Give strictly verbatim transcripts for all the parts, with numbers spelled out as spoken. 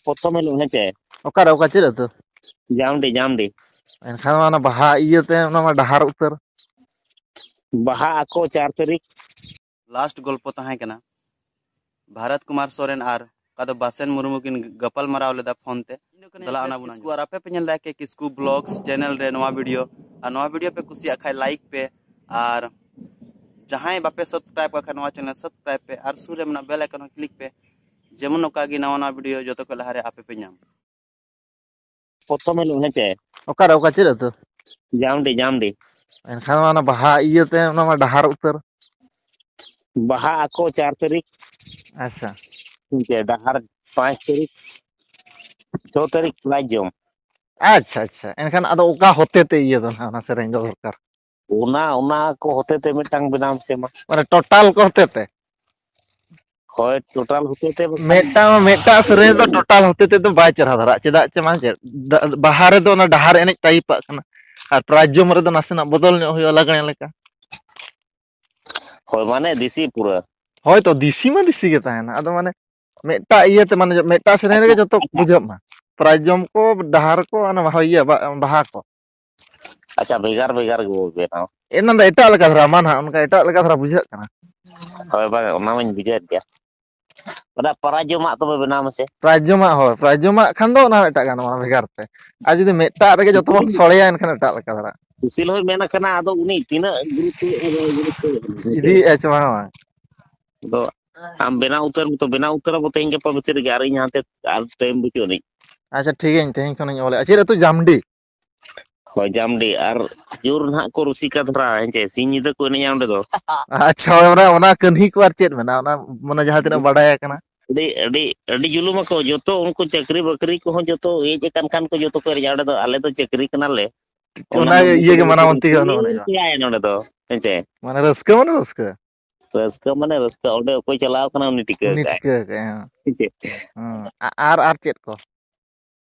ᱯᱨᱚᱛᱷᱚᱢ ᱦᱤᱞᱳᱜ, ᱦᱮᱸ ᱪᱮ? ᱚᱠᱟᱨᱮ, ᱚᱠᱟ ᱪᱮᱫ ᱟᱹᱛᱩ? ᱡᱟᱢᱰᱤ, ᱡᱟᱢᱰᱤ᱾ ᱮᱱᱠᱷᱟᱱ ᱢᱟ ᱚᱱᱟ ᱵᱟᱦᱟ ᱤᱭᱟᱹᱛᱮ ᱚᱱᱟ ᱢᱟ ᱰᱟᱦᱟᱨ ᱩᱛᱟᱹᱨ᱾ ᱵᱟᱦᱟ ᱟᱠᱚ ᱪᱟᱨ ᱛᱟᱹᱨᱤᱠᱷ᱾ ᱞᱟᱥᱴ ᱜᱚᱞᱯᱚ ᱛᱟᱦᱮᱸ ᱠᱟᱱᱟ ᱵᱷᱟᱨᱚᱛ ᱠᱩᱢᱟᱨ ᱥᱚᱨᱮᱱ ᱟᱨ ᱚᱠᱟ ᱫᱚ ᱵᱟᱥᱮᱱ ᱢᱩᱨᱢᱩ ᱠᱤᱱ ᱜᱟᱯᱟᱞ ᱢᱟᱨᱟᱣ ᱞᱮᱫᱟ ᱯᱷᱳᱱ ᱛᱮ᱾ ᱫᱮᱞᱟ ᱚᱱᱟ ᱵᱚᱱ ᱠᱤᱥᱠᱩ ᱟᱸᱡᱚᱢᱟ᱾ ᱟᱨ ᱟᱯᱮ ᱯᱮ ᱧᱮᱞ ᱫᱟ ᱠᱮ ᱠᱤᱥᱠᱩ ᱵᱞᱚᱜᱥ ᱪᱮᱱᱮᱞ ᱨᱮ ᱱᱚᱣᱟ ᱵᱷᱤᱰᱤᱭᱳ᱾ ᱟᱨ ᱱᱚᱣᱟ ᱵᱷᱤᱰᱤᱭᱳ ᱯᱮ ᱠᱩᱥᱤᱭᱟᱜ ᱠᱷᱟᱡ ᱞᱟᱭᱤᱠ ᱯᱮ, ᱟᱨ ᱡᱟᱦᱟᱸᱭ ᱵᱟᱯᱮ ᱥᱟᱵᱥᱠᱨᱟᱭᱤᱵ ᱠᱟᱜ ᱠᱷᱟᱡ ᱱᱚᱣᱟ ᱪᱮᱱᱮᱞ ᱥᱟᱵᱥᱠᱨᱟᱭᱤᱵ ᱯᱮ, ᱟᱨ ᱥᱩᱨ ᱨᱮ ᱢᱮᱱᱟᱜ ᱵᱮᱞ ᱟᱭᱠᱚᱱ ᱦᱚᱸ ᱠᱞᱤᱠ ᱯᱮ, ᱡᱮᱢᱚᱱ ᱱᱚᱝᱠᱟ ᱜᱮ ᱱᱟᱣᱟ ᱱᱟᱣᱟ ᱵᱷᱤᱰᱤᱭᱳ ᱡᱚᱛᱚ ᱠᱷᱚᱡ ᱞᱟᱦᱟᱨᱮ ᱟᱯᱮ ᱯᱮ ᱧᱟᱢ᱾ ᱯᱨᱚᱛᱷᱚᱢ ᱦᱤᱞᱳᱜ, ᱦᱮᱸ ᱪᱮ? ᱚᱠᱟᱨᱮ, ᱚᱠᱟ ᱪᱮᱫ ᱟᱹᱛᱩ? ᱡᱟᱢᱰᱤ, ᱡᱟᱢᱰᱤ᱾ ᱮᱱᱠᱷᱟᱱ ᱢᱟ ᱚᱱᱟ ᱵᱟᱦᱟ ᱤᱭᱟᱹᱛᱮ ᱚᱱᱟ ᱢᱟ ᱰᱟᱦᱟᱨ ᱩᱛᱟᱹᱨ᱾ ᱵᱟᱦᱟ ᱟᱠᱚ ᱪᱟᱨ ᱛᱟᱹᱨᱤᱠᱷ᱾ ᱟᱪᱪᱷᱟ᱾ ᱦᱮᱸ ᱪᱮ, ᱰᱟᱦᱟᱨ ᱯᱟᱸᱪ ᱛᱟᱹᱨᱤᱠᱷ, ᱪᱷᱚ ᱛᱟᱹᱨᱤᱠᱷ ᱯᱨᱟᱭᱤᱡᱽ ᱡᱚᱢ᱾ ᱟᱪᱪᱷᱟ, ᱟᱪᱪᱷᱟ᱾ ᱮᱱᱠᱷᱟᱱ ᱟᱫᱚ ᱚᱠᱟ ᱦᱚᱛᱮ ᱛᱮ ᱤᱭᱟᱹ ᱫᱚ ᱱᱟᱦᱟᱜ ᱚᱱᱟ ᱥᱮᱨᱮᱧ ᱫᱚ ᱫᱚᱨᱠᱟᱨ? ᱚᱱᱟ, ᱚᱱᱟ ᱠᱚ ᱦᱚᱛᱮ ᱛᱮ ᱢᱤᱫᱴᱟᱝ ᱵᱮᱱᱟᱣ ᱢᱮᱥᱮ ᱢᱟ᱾ ᱢᱟᱱᱮ ᱴᱳᱴᱟᱞ ᱠᱚ ᱦᱚᱛᱮ ᱛᱮ? ᱦᱳᱭ, ᱴᱳᱴᱟᱞ ᱦᱚᱛᱮ ᱛᱮ ᱵᱟᱠᱷᱟᱱ᱾ ᱢᱤᱫᱴᱟᱝ, ᱢᱤᱫᱴᱟᱝ ᱥᱮᱨᱮᱧ ᱨᱮᱫᱚ ᱴᱳᱴᱟᱞ ᱦᱚᱛᱮ ᱛᱮ ᱫᱚ ᱵᱟᱭ ᱪᱮᱦᱨᱟ ᱫᱷᱟᱨᱟᱜᱼᱟ᱾ ᱪᱮᱫᱟᱜ ᱪᱮ ᱢᱟ ᱪᱮᱫ, ᱰᱟ-, ᱵᱟᱦᱟ ᱨᱮᱫᱚ ᱚᱱᱟ ᱰᱟᱦᱟᱨ ᱮᱱᱮᱡ ᱴᱟᱭᱤᱯᱟᱜ ᱠᱟᱱᱟ, ᱟᱨ ᱯᱨᱟᱭᱤᱡᱽ ᱡᱚᱢ ᱨᱮᱫᱚ ᱱᱟᱥᱮᱱᱟᱜ ᱵᱚᱫᱚᱞ ᱧᱚᱜ ᱦᱩᱭᱩᱜᱼᱟ, ᱞᱟᱜᱽᱬᱮ ᱞᱮᱠᱟ᱾ ᱦᱳᱭ, ᱢᱟᱱᱮ ᱫᱮᱥᱤ ᱯᱩᱨᱟᱹ᱾ ᱦᱳᱭ ᱛᱚ, ᱫᱮᱥᱤ ᱢᱟ ᱫᱮᱥᱤ ᱜᱮ ᱛᱟᱦᱮᱱᱟ, ᱟᱫᱚ ᱢᱟᱱᱮ ᱢᱤᱫᱴᱟᱜ ᱤᱭᱟᱹ ᱛᱮ, ᱢᱟᱱᱮ ᱢᱤᱫᱴᱟᱜ ᱥᱮᱨᱮᱧ ᱨᱮᱜᱮ ᱟᱪᱪᱷᱟ, ᱡᱚᱛᱚ ᱟᱪᱪᱷᱟ᱾ ᱵᱩᱡᱷᱟᱹᱜ ᱢᱟ, ᱯᱨᱟᱭᱤᱡᱽ ᱡᱚᱢ ᱠᱚ, ᱰᱟᱦᱟᱨ ᱠᱚ, ᱚᱱᱟ ᱵᱟᱦᱟ, ᱤᱭᱟᱹ, ᱵᱟ-, ᱵᱟᱦᱟ ᱠᱚ᱾ ᱟᱪᱪᱷᱟ, ᱵᱷᱮᱜᱟᱨ ᱵᱷᱮᱜᱟᱨ ᱜᱮᱵᱚ ᱵᱮᱱᱟᱣᱟ᱾ ᱮᱱᱟ ᱫᱚ ᱮᱴᱟᱜ ᱞᱮᱠᱟ ᱫᱷᱟᱨᱟ, ᱢᱟ ᱱᱟᱦᱟᱜ ᱚᱱᱠᱟ ᱮᱴᱟᱜ ᱞᱮᱠᱟ ᱫᱷᱟᱨᱟ ᱵᱩᱡᱷᱟᱹᱜ ᱠᱟᱱᱟ᱾ ᱦᱳᱭ, ᱵᱟᱝ, ᱚᱱᱟ ᱢᱟᱧ ᱵᱩᱡᱷᱟᱹᱣᱮᱫ ᱜᱮᱭᱟ᱾ ᱚᱱᱟ ᱯᱨᱟᱭᱤᱡᱽ ᱡᱚᱢᱟᱜ ᱛᱚᱵᱮ ᱵᱮᱱᱟᱣ ᱢᱮᱥᱮ᱾ ᱯᱨᱟᱭᱤᱡᱽ ᱡᱚᱢᱟᱜ, ᱦᱳᱭ, ᱯᱨᱟᱭᱤᱡᱽ ᱡᱚᱢᱟᱜ ᱠᱷᱟᱱ ᱫᱚ ᱚᱱᱟ ᱢᱤᱫᱴᱟᱜ ᱜᱟᱱᱚᱜᱼᱟ ᱵᱷᱮᱜᱟᱨ ᱛᱮ᱾ ᱟᱨ ᱡᱩᱫᱤ ᱢᱤᱫᱴᱟᱜ ᱨᱮᱜᱮ ᱡᱚᱛᱚ ᱵᱚᱱ ᱥᱚᱲᱮᱭᱟ, ᱮᱱᱠᱷᱟᱱ ᱮᱴᱟᱜ ᱞᱮᱠᱟ ᱫᱷᱟᱨᱟ᱾ ᱥᱩᱥᱤᱞ ᱦᱚᱸᱭ ᱢᱮᱱ ᱟᱠᱟᱱᱟ, ᱟᱫᱚ ᱩᱱᱤ ᱛᱤᱱᱟᱹᱜ ᱜᱩᱨᱩᱛᱛᱚ ᱮᱢᱟ, ᱜᱩᱨᱩᱛᱛᱚ ᱮᱢᱟ᱾ ᱤᱫᱤᱭᱮᱫᱼᱟ ᱪᱮ ᱵᱟᱝ, ᱵᱟᱝ? ᱟᱫᱚ ᱟᱢ ᱵᱮᱱᱟᱣ ᱩᱛᱟᱹᱨ ᱢᱮ ᱛᱚ, ᱵᱮᱱᱟᱣ ᱩᱛᱟᱹᱨ ᱟᱵᱚ ᱛᱮᱦᱮᱧ ᱜᱟᱯᱟ ᱵᱷᱤᱛᱤᱨ ᱨᱮᱜᱮ, ᱟᱨ ᱤᱧ ᱦᱟᱱᱛᱮ ᱟᱨ ᱴᱟᱭᱤᱢ ᱵᱟᱹᱪᱩᱜ ᱟᱹᱱᱤᱡ᱾ ᱟᱪᱪᱷᱟ, ᱴᱷᱤᱠ ᱜᱮᱭᱟ, ᱤᱧ ᱛᱮᱦᱮᱧ ᱠᱷᱚᱱᱤᱧ ᱚᱞᱮᱫᱼᱟ᱾ ᱪᱮᱫ ᱟᱹᱛᱩ? ᱡᱟᱢᱰᱤ? ᱦᱳᱭ, ᱡᱟᱢᱰᱤ᱾ ᱟᱨ ᱡᱳᱨ ᱱᱟᱦᱟᱜ ᱠᱚ ᱨᱩᱥᱤᱠᱟ ᱫᱷᱟᱨᱟ, ᱦᱮᱸ ᱪᱮ? ᱥᱤᱧ ᱧᱤᱫᱟᱹ ᱠᱚ ᱮᱱᱮᱡᱼᱟ ᱚᱸᱰᱮ ᱫᱚ᱾ ᱟᱪᱪᱷᱟ, ᱦᱳᱭ, ᱚᱱᱟ, ᱚᱱᱟ ᱠᱟᱹᱦᱱᱤ ᱠᱚ ᱟᱨ ᱪᱮᱫ ᱢᱮᱱᱟᱜᱼᱟ? ᱚᱱᱟ, ᱢᱟᱱᱮ, ᱡᱟᱦᱟᱸ ᱛᱤᱱᱟᱹᱜ ᱵᱟᱰᱟᱭ ᱟᱠᱟᱱᱟ᱾ ᱟᱹᱰᱤ, ᱟᱹᱰᱤ, ᱟᱹᱰᱤ ᱡᱩᱞᱩᱢ ᱟᱠᱚ᱾ ᱡᱚᱛᱚ ᱩᱱᱠᱩ ᱪᱟᱹᱠᱨᱤ ᱵᱟᱹᱠᱨᱤ ᱠᱚᱦᱚᱸ ᱡᱚᱛᱚ ᱦᱮᱡ ᱟᱠᱟᱱ ᱠᱷᱟᱱ ᱠᱚ ᱡᱚᱛᱚ ᱠᱚ ᱮᱱᱮᱡᱼᱟ ᱚᱸᱰᱮ ᱫᱚ᱾ ᱟᱞᱮ ᱫᱚ ᱪᱟᱹᱠᱨᱤ ᱠᱟᱱᱟᱞᱮ᱾ ᱚᱱᱟ ᱚᱱᱟ ᱢᱚᱫᱽᱫᱷᱮ ᱤᱭᱟᱹ ᱜᱮ ᱨᱮ ᱢᱟᱱᱟᱣ ᱡᱚᱛᱚ ᱚᱱᱛᱮ ᱜᱮ ᱵᱟᱹᱱᱩᱜ ᱟᱹᱱᱤᱡ ᱵᱟᱝ? ᱮᱱᱮᱡ ᱟᱭ ᱱᱚᱸᱰᱮ ᱫᱚ, ᱦᱮᱸ ᱪᱮ? ᱢᱟᱱᱮ ᱨᱟᱹᱥᱠᱟᱹ ᱢᱟᱱᱮ ᱨᱟᱹᱥᱠᱟᱹ᱾ ᱨᱟᱹᱥᱠᱟᱹ ᱢᱟᱱᱮ ᱨᱟᱹᱥᱠᱟᱹ, ᱚᱸᱰᱮ ᱚᱠᱚᱭ ᱪᱟᱞᱟᱣ ᱠᱟᱱᱟ ᱩᱱᱤ ᱴᱷᱤᱠᱟᱹ ᱩᱱᱤ ᱠᱟᱜᱼᱟᱭ᱾ ᱴᱷᱤᱠᱟᱹ ᱠᱟᱜᱼᱟᱭ, ᱦᱮᱸ᱾ ᱦᱮᱸ ᱪᱮ? ᱦᱮᱸ᱾ ᱟ-, ᱟᱨ, ᱟᱨ ᱪᱮᱫ ᱠᱚ?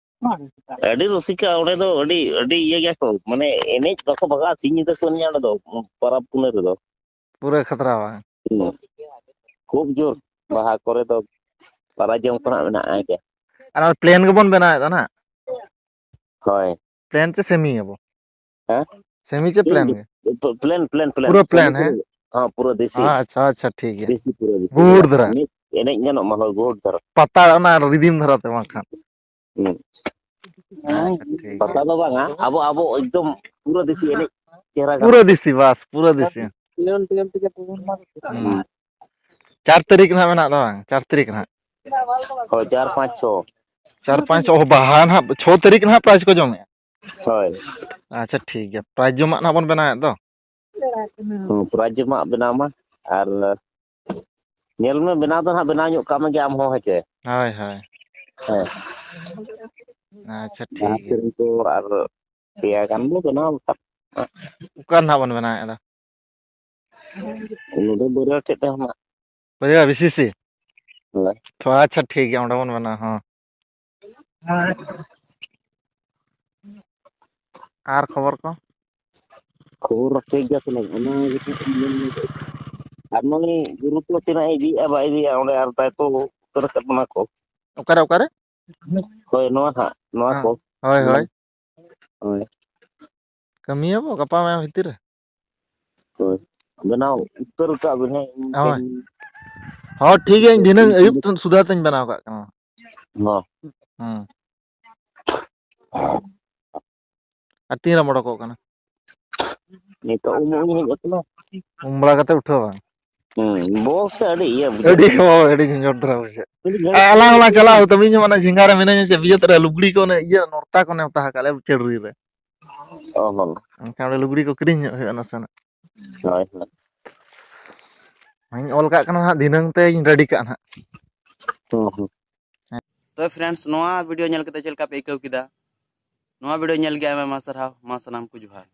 ᱟᱹᱰᱤ ᱨᱩᱥᱤᱠᱟ ᱚᱸᱰᱮ ᱫᱚ, ᱟᱹᱰᱤ, ᱟᱹᱰᱤ ᱤᱭᱟᱹ ᱜᱮᱭᱟ ᱠᱚ, ᱢᱟᱱᱮ ᱮᱱᱮᱡ ᱵᱟᱠᱚ ᱵᱷᱟᱜᱟᱜᱼᱟ, ᱥᱤᱧ ᱧᱤᱫᱟᱹ ᱠᱚ ᱮᱱᱮᱡᱼᱟ ᱚᱸᱰᱮ ᱫᱚ, ᱯᱚᱨᱚᱵᱽ ᱯᱩᱱᱟᱹᱭ ᱨᱮᱫᱚ᱾ ᱯᱩᱨᱟᱹ ᱠᱷᱟᱛᱨᱟ ᱵᱟᱝ? ᱦᱩᱸ᱾ ᱠᱷᱩᱵ ᱡᱳᱨ ᱵᱟᱦᱟ ᱠᱚᱨᱮ ᱫᱚ ᱯᱟᱨᱟ ᱡᱚᱢ ᱠᱷᱚᱱᱟᱜ ᱢᱮᱱᱟᱜᱼᱟ ᱜᱮ᱾ ᱟᱨ ᱚᱱᱟ ᱯᱞᱮᱱ ᱜᱮᱵᱚᱱ ᱵᱮᱱᱟᱣᱮᱫᱟ ᱱᱟᱦᱟᱜ᱾ ᱦᱳᱭ᱾ ᱯᱞᱮᱱ ᱪᱮ ᱥᱮᱢᱤ ᱟᱵᱚ? ᱦᱮᱸ? ᱥᱮᱢᱤ ᱪᱮ ᱯᱞᱮᱱ ᱜᱮ? Plain, plain, plain. ᱯᱩᱨᱟᱹ ᱯᱞᱮᱱ, ᱥᱮᱢᱤ ᱦᱮᱸ? ᱯᱩᱨᱟᱹ, ᱦᱚᱸ, ᱯᱩᱨᱟᱹ ᱫᱮᱥᱤ᱾ ᱟᱪᱪᱷᱟ, ᱟᱪᱪᱷᱟ, ᱴᱷᱤᱠ ᱜᱮᱭᱟ᱾ ᱫᱮᱥᱤ ᱯᱩᱨᱟᱹ ᱫᱮᱥᱤ᱾ ᱜᱩᱦᱩᱴ ᱫᱷᱟᱨᱟ᱾ ᱮᱱᱮᱡ, ᱮᱱᱮᱡ ᱜᱟᱱᱚᱜ ᱢᱟ, ᱦᱳᱭ, ᱜᱩᱦᱩᱴ ᱫᱷᱟᱨᱟ᱾ ᱯᱟᱛᱟ ᱚᱱᱟ ᱨᱤᱫᱤᱢ ᱫᱷᱟᱨᱟ ᱛᱮ ᱵᱟᱝᱠᱷᱟᱱ᱾ ᱦᱩᱸ᱾ ᱟᱪᱪᱷᱟ, ᱴᱷᱤᱠ ᱜᱮᱭᱟ᱾ ᱯᱟᱛᱟ ᱫᱚ ᱵᱟᱝᱟ, ᱟᱵᱚ, ᱟᱵᱚ ᱮᱠᱫᱚᱢ ᱯᱩᱨᱟᱹ ᱫᱮᱥᱤ ᱮᱱᱮᱡ ᱪᱮᱦᱨᱟ ᱜᱟᱱᱚᱜ᱾ ᱯᱩᱨᱟᱹ ᱫᱮᱥᱤ, ᱵᱟᱥ, ᱯᱩᱨᱟᱹ ᱫᱮᱥᱤ᱾ ᱦᱩᱸ᱾ ᱦᱩᱸ᱾ ᱪᱟᱨ ᱛᱟᱹᱨᱤᱠᱷ ᱱᱟᱦᱟᱜ ᱢᱮᱱᱟᱜ ᱫᱚ ᱵᱟᱝ? ᱪᱟᱨ ᱛᱟᱹᱨᱤᱠᱷ ᱱᱟᱦᱟᱜ᱾ ᱦᱳᱭ, ᱪᱟᱨ, ᱯᱟᱸᱪ, ᱪᱷᱚ᱾ ᱪᱟᱨ, ᱯᱟᱸᱪ, ᱚ, ᱵᱟᱦᱟ ᱱᱟᱦᱟᱜ ᱪᱷᱚ ᱛᱟᱹᱨᱤᱠᱷ ᱱᱟᱦᱟᱜ prize ᱠᱚ ᱡᱚᱢᱮᱜᱼᱟ᱾ ᱦᱳᱭ᱾ ᱟᱪᱪᱷᱟ, ᱴᱷᱤᱠ ᱜᱮᱭᱟ᱾ Prize ᱡᱚᱢᱟᱜ ᱱᱟᱦᱟᱜ ᱵᱚᱱ ᱵᱮᱱᱟᱣᱮᱫ ᱫᱚ᱾ ᱦᱩᱸ, prize ᱡᱚᱢᱟᱜ ᱵᱮᱱᱟᱣ ᱢᱟ᱾ ᱟᱨ ᱧᱮᱞ ᱢᱮ, ᱵᱮᱱᱟᱣ ᱫᱚ ᱱᱟᱦᱟᱜ ᱵᱮᱱᱟᱣ ᱧᱚᱜ ᱠᱟᱜ ᱢᱮᱜᱮ ᱟᱢ ᱦᱚᱸ, ᱦᱮᱸ ᱪᱮ? ᱦᱳᱭ, ᱦᱳᱭ᱾ ᱦᱮᱸ᱾ ᱟᱪᱪᱷᱟ, ᱴᱷᱤᱠ ᱵᱟᱦᱟ ᱜᱮᱭᱟ᱾ ᱥᱮᱨᱮᱧ ᱠᱚ ᱟᱨ ᱯᱮᱭᱟ ᱜᱟᱱ ᱵᱚ ᱵᱮᱱᱟᱣ ᱞᱮᱠᱷᱟᱱ᱾ ᱚᱠᱟ ᱨᱮ ᱱᱟᱦᱟᱜ ᱵᱚᱱ ᱵᱮᱱᱟᱣᱮᱫ ᱫᱚ? ᱱᱚᱰᱮ ᱵᱟᱹᱨᱭᱟᱹ ᱴᱷᱮᱡ ᱛᱟᱦᱮᱱᱟ᱾ ᱵᱟᱹᱨᱭᱟᱹ ᱵᱤ ᱥᱤ ᱥᱤ? ᱦᱳᱭ᱾ ᱛᱚ, ᱟᱪᱪᱷᱟ, ᱴᱷᱤᱠ ᱜᱮᱭᱟ, ᱚᱸᱰᱮ ᱵᱚᱱ ᱵᱮᱱᱟᱣᱟ, ᱦᱚᱸ᱾ ᱟᱨ ᱠᱷᱚᱵᱚᱨ ᱠᱚ? ᱠᱷᱚᱵᱚᱨ ᱴᱷᱤᱠ ᱜᱮᱭᱟ ᱛᱟᱦᱞᱮ, ᱚᱱᱟ ᱜᱮ ᱦᱟᱸᱜ ᱤᱧ ᱢᱮᱱ ᱞᱟᱹᱜᱤᱫ᱾ ᱟᱨ ᱱᱩᱭ ᱜᱩᱨᱩ ᱠᱚ ᱛᱤᱱᱟᱹᱜ ᱮ ᱤᱫᱤᱭᱮᱫᱼᱟ, ᱵᱟᱭ ᱤᱫᱤᱭᱮᱫᱼᱟ, ᱚᱸᱰᱮ ᱟᱨ ᱫᱟᱭᱤᱛᱛᱚ ᱩᱛᱟᱹᱨ ᱟᱠᱟᱫ ᱵᱚᱱᱟ ᱠᱚ᱾ ᱚᱠᱟᱨᱮ, ᱚᱠᱟᱨᱮ? ᱦᱳᱭ, ᱱᱚᱣᱟ ᱦᱟᱸᱜ, ᱱᱚᱣᱟ ᱦᱮᱸ, ᱠᱚ᱾ ᱦᱳᱭ, ᱦᱳᱭ᱾ ᱦᱳᱭ᱾ ᱠᱟᱹᱢᱤᱭᱟᱵᱚ ᱜᱟᱯᱟ ᱢᱮᱭᱟᱝ ᱵᱷᱤᱛᱤᱨ ᱨᱮ᱾ ᱦᱳᱭ᱾ ᱵᱮᱱᱟᱣ ᱩᱛᱟᱹᱨ ᱠᱟᱜ ᱵᱤᱱ ᱦᱟᱸᱜ, ᱤᱧ ᱦᱳᱭ᱾ ᱴᱷᱮᱱ ᱦᱚᱸ, ᱴᱷᱤᱠ ᱜᱮᱭᱟ, ᱤᱧ ᱫᱷᱤᱱᱟᱹᱝ ᱟᱹᱭᱩᱵ ᱥᱩᱫᱷᱟ ᱛᱮᱧ ᱵᱮᱱᱟᱣ ᱠᱟᱜ ᱠᱟᱱᱟ᱾ ᱦᱚᱸ᱾ ᱦᱩᱸ᱾ ᱟᱨ ᱛᱤᱱ ᱨᱮᱢ ᱚᱰᱚᱠᱚᱜ ᱠᱟᱱᱟ? ᱱᱤᱛᱚᱜ ᱩᱢ ᱩᱢ ᱦᱮᱡ ᱟᱠᱟᱱᱟ᱾ ᱩᱢ ᱵᱟᱲᱟ ᱠᱟᱛᱮ ᱩᱴᱷᱟᱹᱣ ᱵᱟᱝ? ᱦᱩᱸ, ᱵᱚᱞ ᱥᱮ ᱟᱹᱰᱤ ᱤᱭᱟᱹ ᱵᱩᱡᱷᱟᱹᱜ ᱟᱹᱰᱤ, ᱠᱟᱱᱟ᱾ ᱦᱳᱭ, ᱟᱹᱰᱤ ᱡᱷᱚᱸᱡᱚᱴ ᱫᱷᱟᱨᱟ ᱵᱩᱡᱷᱟᱹᱜ᱾ ᱟᱹᱰᱤ ᱜᱷᱟᱹᱲᱤᱡ ᱟᱨ ᱟᱞᱟᱝ ᱦᱚᱸᱞᱟᱝ ᱪᱟᱞᱟᱣ ᱩᱛᱟᱹᱨ, ᱤᱧ ᱦᱚᱸ ᱚᱱᱟ ᱡᱷᱤᱸᱜᱟ ᱨᱮ ᱢᱤᱱᱟᱹᱧᱟ, ᱪᱮ ᱵᱤᱭᱟᱹᱛ ᱨᱮ ᱞᱩᱜᱽᱲᱤ ᱠᱚ ᱚᱱᱮ ᱤᱭᱟᱹ ᱱᱚᱨᱛᱟ ᱠᱚ ᱱᱮᱣᱛᱟ ᱟᱠᱟᱫ ᱞᱮ ᱪᱟᱹᱰᱨᱤ ᱨᱮ᱾ ᱚ, ᱦᱚᱸ᱾ ᱮᱱᱠᱷᱟᱱ ᱚᱸᱰᱮ ᱞᱩᱜᱽᱲᱤ ᱠᱚ ᱠᱤᱨᱤᱧ ᱧᱚᱜ ᱦᱩᱭᱩᱜᱼᱟ ᱱᱟᱥᱮᱱᱟᱜ᱾ ᱦᱳᱭ, ᱦᱳᱭ᱾ ᱚᱱᱟᱧ ᱚᱞ ᱠᱟᱜ ᱠᱟᱱᱟ ᱦᱟᱸᱜ, ᱫᱷᱤᱱᱟᱹᱝ ᱛᱮᱧ ready ᱠᱟᱜᱼᱟ ᱱᱟᱦᱟᱜ᱾ ᱦᱩᱸ, ᱦᱩᱸ᱾ ᱛᱚ friends, ᱱᱚᱣᱟ video ᱧᱮᱞ ᱠᱟᱛᱮ ᱪᱮᱫ ᱞᱮᱠᱟ ᱯᱮ ᱟᱹᱭᱠᱟᱹᱣ ᱠᱮᱫᱟ? ᱱᱚᱣᱟ video ᱧᱮᱞ ᱜᱮ ᱟᱭᱢᱟ ᱟᱭᱢᱟ ᱥᱟᱨᱦᱟᱣ, ᱢᱟ ᱥᱟᱱᱟᱢ ᱠᱚ ᱡᱚᱦᱟᱨ᱾